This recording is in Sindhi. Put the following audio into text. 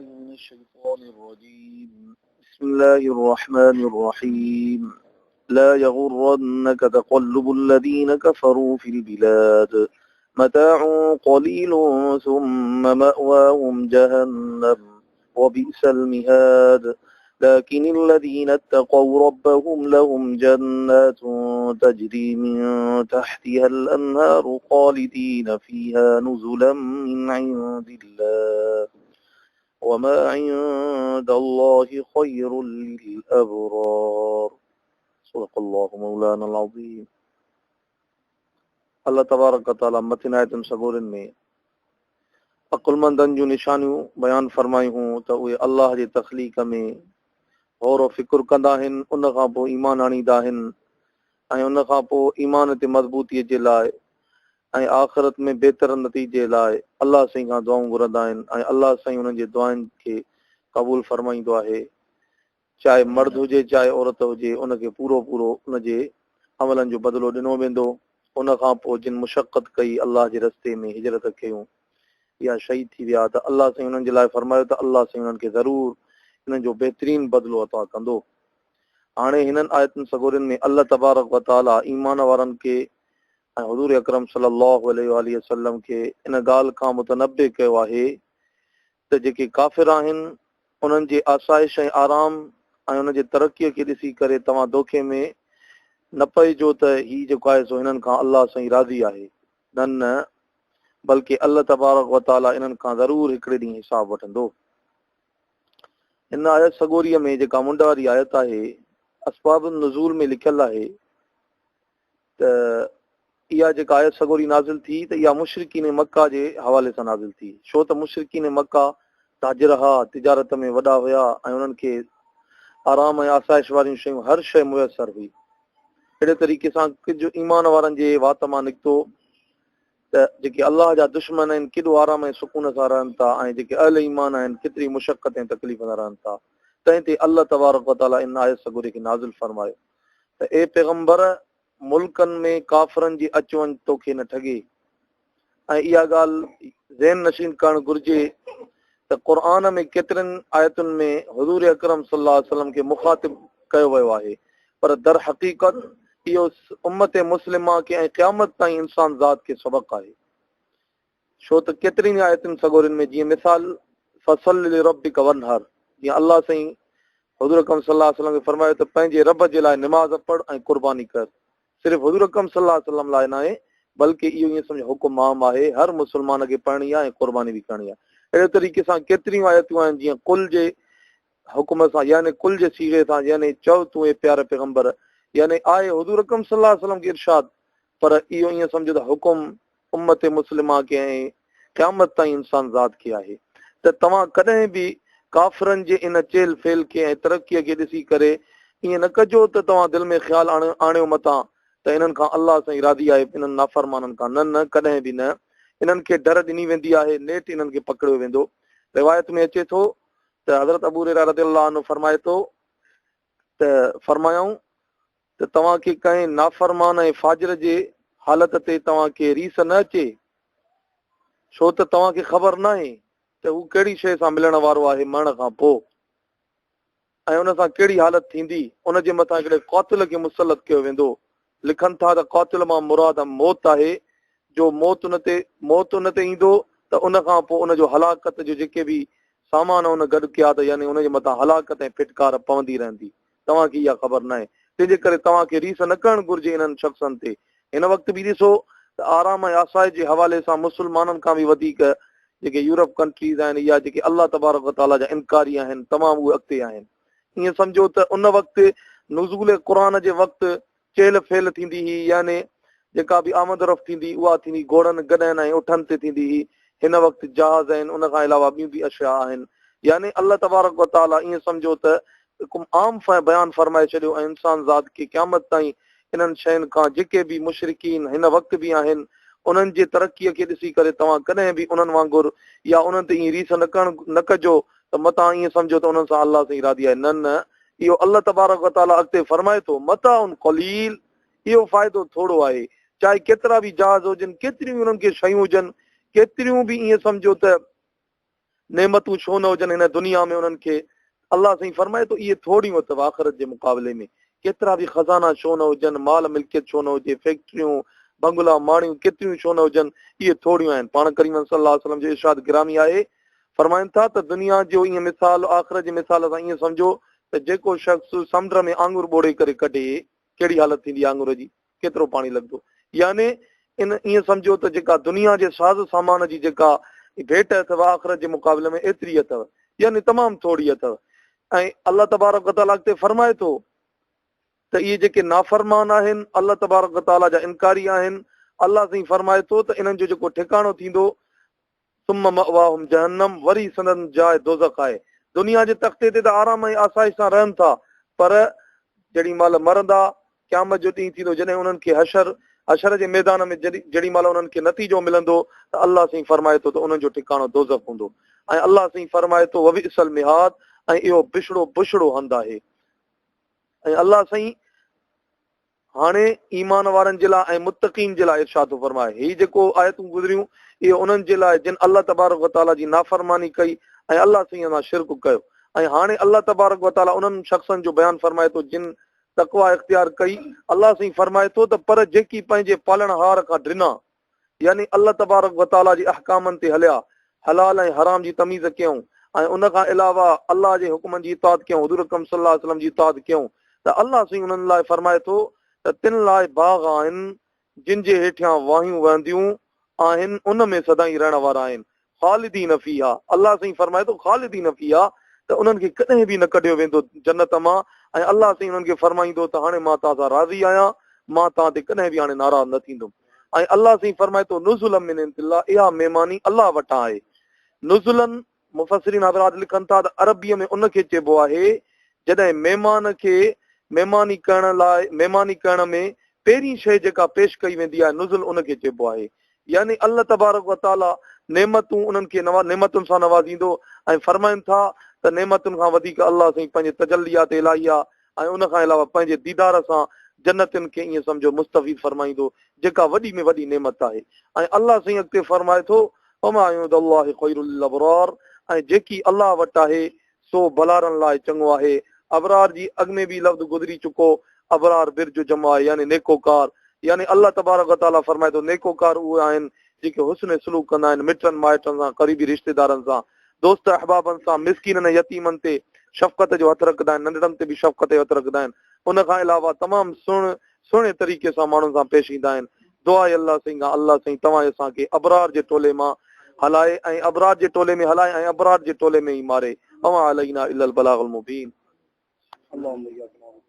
من الشيطان الرجيم. بسم الله الرحمن الرحيم. لا يغرنك تقلب الذين كفروا في البلاد، متاع قليل ثم مأواهم جهنم وبئس المهاد. لكن الذين اتقوا ربهم لهم جنات تجري من تحتها الأنهار خالدين فيها نزلا من عند الله، وما عند الله خير للأبرار. صدق الله مولانا العظيم. الله تبارڪ وتعاليٰ مٿين آيتن سڳورين ۾ عقلمندن جون نشانيون بيان فرمايون هيون ته اهي الله جي تخليق ۾ غور و فڪر ڪندا آهن، ان کان پوء ايمان آڻيندا آهن ۽ ان کان پوء ايمان تي مضبوطيء جي لاء ۽ آخرت ۾ بهتر نتيجي لاء الله سائين کان دعائون گهرندا آهن ۽ الله سائين انهن جي دعائن کي قبول فرمائيندو آهي. چاهي مرد هجي چاهي عورت هجي ان کي پورو پورو ان جي عملن جو بدلو ڏنو ويندو. ان کان پوء جن مشقت ڪئي الله جي رستي ۾ هجرت ڪيون يا شهيد ٿي ويا ته الله سائين انهن جي لاء فرمايو ته الله سائين انهن کي ضرور انهن جو بهترين بدلو عطا ڪندو. هاڻي هنن آيتن سڳورين ۾ الله تبارڪ وتعاليٰ ايمان وارن کي ۽ حضور اڪرم صلي الله عليه واٰله وسلم کي ان ڳالهه کان متنبه ڪيو آهي ته جيڪي ڪافر آهن انهن جي آسائش ۽ آرام ۽ ان جي ترقيء کي ڏسي ڪري توهان دوکي ۾ نه پئجو ته هي جيڪو آهي سو هنن کان الله سائين راضي آهي. نه نه بلڪه الله تبارڪ و تعاليٰ انهن کان ضرور هڪڙي ڏينهن حساب وٺندو. هن آيت سڳوريء ۾ جيڪا منڍ واري آيت آهي، اسباب النزول ۾ لکيل آهي ته اها جيڪا آيت سڳوري نازل ٿي ته اها مشرڪين مڪه جي حوالي سان نازل ٿي، ڇو ته مشرڪين مڪه تاجر ها، تجارت ۾ وڏا هيا ۽ انهن کي آرام ۽ آسائش واريون شيون هر شيء ميسر هئي. اهڙي طريقي سان ڪجهه ايمان وارن جي وات مان نڪتو ته جيڪي الله جا دشمن آهن ڪيڏو آرام ۽ سڪون سان رهن ٿا ۽ جيڪي اهل ايمان آهن ڪيتري مشقت ۽ تڪليف سان رهن ٿا. تنهن تي الله تبارڪ وتعاليٰ ان آيت سڳوري کي نازل فرمايو ته اي پيغمبر! ملڪن ۾ ڪافرن جي اچ وڃ توکي نه ٺڳي ۽ اها ڳالهه ذهن نشين ڪرڻ گهرجي ته قرآن ۾ ڪيترين آيتن ۾ حضور اڪرم صلي الله عليه وسلم کي مخاطب ڪيو ويو آهي پر درحقيقت اهو امت مسلمه کي ۽ قيامت تائين انسان ذات کي سبق آهي. ڇو ته ڪيترين ئي آيتن سڳورين ۾ جيئن مثال فصل لربک وانحر جيئن الله سائين حضور اڪرم صلي الله عليه وسلم کي فرمايو ته پنهنجي رب جي لاء نماز پڙھ ۽ قرباني ڪر صرف حضور اڪرم صلي الله عليه وسلم لاء ناهي بلڪه اهو ائين سمجھ حڪم عام آهي هر مسلمان کي پڙهڻي آهي ۽ قرباني به ڪرڻي آهي اهڙي طريقي سان ڪيتريون آيتون آهن جيئن قل جي حڪم سان يعني قل جي صيغي سان يعني چئو تون اي پياري پيغمبر يعني آهي حضور اڪرم صلي الله عليه وسلم کي ارشاد پر اهو ائين سمجھو ته حڪم امت مسلمه کي ۽ قيامت تائين انسان ذات کي آهي ته توهان ڪڏهن به ڪافرن جي ان چيل فيل کي ۽ ترقيء کي ڏسي ڪري ائين نه ڪجو ته توهان دل ۾ خيال آڻيو متان ته انهن کان الله سائين راضي آهي انهن نافرمانن کان نه نه ڪڏهن به نه انهن کي ڊر ڏني ويندي آهي نيٺ انهن کي پڪڙيو ويندو روايت ۾ اچي ٿو ته حضرت ابو هريره رضي الله عنه فرمائي ٿو ته فرمايائون ته توهان کي ڪنهن نافرمان ۽ فاجر جي حالت تي توهان کي ريس نه اچي، ڇو ته توهان کي خبر ناهي ته هو ڪهڙي شيء سان ملڻ وارو آهي مرڻ کان پوء ۽ ان سان ڪهڙي حالت ٿيندي، ان جي مٿان هڪڙي قاتل کي مسلط ڪيو ويندو. لکن ٿا ته قاتل مان مراد موت آهي، جو موت ان تي موت ان تي ايندو ته ان کان پوء ان جو هلاڪت جو جيڪي به سامان ان گڏ ڪيا ته يعني ان جي مٿان هلاڪت ۽ ڦٽڪار پوندي رهندي. توهان کي اها خبر ناهي، تنهن جي ڪري توهان کي ريس نه ڪرڻ گهرجي انهن شخصن تي. هن وقت به ڏسو ته آرام ۽ آسائش جي حوالي سان مسلمانن کان به وڌيڪ جيڪي يورپ ڪنٽريز آهن يا جيڪي الله تبارڪ و تعاليٰ جا انڪاري آهن تمام اهي اڳتي آهن. ائين سمجهو ته ان وقت نزول قرآن جي وقت چيل ڦيل ٿيندي هئي يعني جيڪا به آمد و رفت ٿيندي اها ٿيندي گهوڙن، گڏهن ۽ اٺن تي ٿيندي هئي. هن وقت جهاز آهن ان کان علاوه ٻيون به اشياء آهن. يعني الله تبارڪ و تعاليٰ ائين سمجهو ته حڪم عام بيان فرمائي ڇڏيو ۽ انسان ذات کي قيامت تائين انهن شين کان جيڪي به مشرڪين هن وقت به آهن انهن جي ترقيء کي ڏسي ڪري توهان ڪڏهن به انهن وانگر يا انهن تي ائين ريس نه ڪرڻ نه ڪجو ته متان ائين سمجهو ته انهن سان الله سائين راضي آهي نه نه اهو الله تبارڪ و تعاليٰ اڳتي فرمائي ٿو، متاع قليل، اهو فائدو ٿورو آهي، چاهي ڪيترا به جهاز هجن، ڪيتريون ئي انهن کي شيون هجن، ڪيتريون به ائين سمجهو ته نعمتون ڇو نه هجن هن دنيا ۾ انهن کي، الله سائين فرمائي ٿو اهي ٿوريون اٿو آخرت جي مقابلي ۾، ڪيترا به خزانا ڇو نه هجن، مال ملڪيت ڇو نه هجي، فيڪٽريون، بنگلا، ماڙيون ڪيتريون ڇو نه هجن، اهي ٿوريون آهن. پاڻ ڪريم صلي الله عليه وسلم جو ارشاد گرامي آهي، فرمائن ٿا ته دنيا جو ائين مثال آخرت جي مثال سان ائين سمجهو ته جيڪو شخص سمنڊ ۾ آڱر ٻوڙي ڪري ڪڍي، ڪهڙي حالت ٿيندي آڱر جي، ڪيترو پاڻي لڳندو. يعني ان ائين سمجهو ته جيڪا دنيا جي ساز سامان جي جيڪا ڀيٽ اٿو آخرت جي مقابلي ۾ ايتري اٿو، يعني تمام ٿوري اٿو. ۽ الله تبارڪ و تعاليٰ اڳتي فرمائي ٿو ته اهي جيڪي نافرمان آهن، الله تبارڪ و تعاليٰ جا انڪاري آهن، الله سائين فرمائي ٿو ته انهن جو جيڪو ٺڪاڻو ٿيندو، ثم مأواهم جهنم وري سندن جاء دوزخ آهي. دنيا جي تختي تي ته آرام ۽ آسائش سان رهن ٿا پر جهڙي مهل مرندا، قيامت جو ڏينهن ٿيندو جڏهن انهن کي حشر، حشر جي ميدان ۾ جهڙي مهل انهن کي نتيجو ملندو ته الله سائين فرمائي ٿو ته انهن جو ٺڪاڻو دوزخ هوندو ۽ الله سائين فرمائي ٿو وبئس المهاد ۽ اهو بڇڙو بڇڙو هنڌ آهي ۽ الله سائين هاڻي ايمان وارن جي لاء ۽ متقين جي لاء ارشاد ٿو فرمائي. هي جيڪو آيتون گذريون، اهي انهن جي لاء جن الله تبارڪ و تعاليٰ جي نافرماني ڪئي ۽ الله سائين سان شرڪ ڪيو. ۽ هاڻي الله تبارڪ و تعاليٰ انهن شخصن جو بيان فرمائي ٿو جن تقويٰ اختيار ڪئي. الله سائين فرمائي ٿو ته پر جيڪي پنهنجي پالڻهار کان ڊنا، يعني الله تبارڪ و تعاليٰ جي احڪامن تي هليا، حلال ۽ حرام جي تميز ڪيائون ۽ ان کان علاوه الله جي حڪمن جي اطاعت ڪيائون، حضور اڪرم صلي الله عليه وسلم جي اطاعت ڪيائون ته الله سائين انهن لاء فرمائي ٿو ته تن لاء باغ آهن جن جي هيٺيان واهيون وهنديون آهن ان ۾ سدائين رهڻ وارا آهن، خالدين فيها، الله سائين فرمائي ٿو خالدين فيها ته انهن کي ڪڏهن به نه ڪڍيو ويندو جنت مان ۽ الله سائين انهن کي فرمائيندو ته هاڻي مان توهان سان راضي آهيان مان توهان تي ڪڏهن به هاڻي ناراض نه ٿيندم ۽ الله سائين فرمائي ٿو نزلا من عند الله اها مهماني الله وٽان آهي نزلا مفسرين حضرات لکن ٿا ته عربيء ۾ ان کي چئبو آهي جڏهن مهمان کي مهماني ڪرڻ لاء مهماني ڪرڻ ۾ پهرين شيء جيڪا پيش ڪئي ويندي آهي نزل ان کي چئبو آهي يعني الله تبارڪ و تعاليٰ نعمتون انهن کي نعمتن سان نوازيندو ۽ فرمائن ٿا ته نعمتن کان وڌيڪ الله سائين پنهنجي تجليات الٰهيه ۽ ان کان علاوه پنهنجي ديدار سان جنتين کي ائين سمجهو مستفيد فرمائيندو جيڪا وڏي ۾ وڏي نعمت آهي ۽ الله سائين اڳتي فرمائي ٿو وما عند الله خير للابرار ۽ جيڪي الله وٽ آهي سو ڀلارن لاء چڱو آهي. ابرار جي اڳ ۾ به لفظ گذري چڪو، ابرار بر جو جمع آهي يعني نيڪوڪار، يعني الله تبارڪ و تعاليٰ فرمائي ٿو نيڪوڪار اهي آهن جيڪي حسن سلوڪ ڪندا آهن مٽن مائٽن سان، قريبي رشتيدارن سان، دوست احبابن سان، مسڪينن ۽ يتيمن تي شفقت جو هٿ رکندا آهن، ننڍڙن تي به شفقت جو هٿ رکندا آهن، ان کان علاوه تمام سهڻ سهڻي طريقي سان ماڻهن سان پيش ايندا آهن. دعا آهي الله سائين کان الله سائين توهان ۽ اسان کي ابرار جي ٽولي مان هلائي ۽ ابرار جي ٽولي ۾ هلائي ۽ ابرار جي ٽولي ۾ ئي ماري. وما علينا الا البلاغ المبين. اللهم اياک نعبد.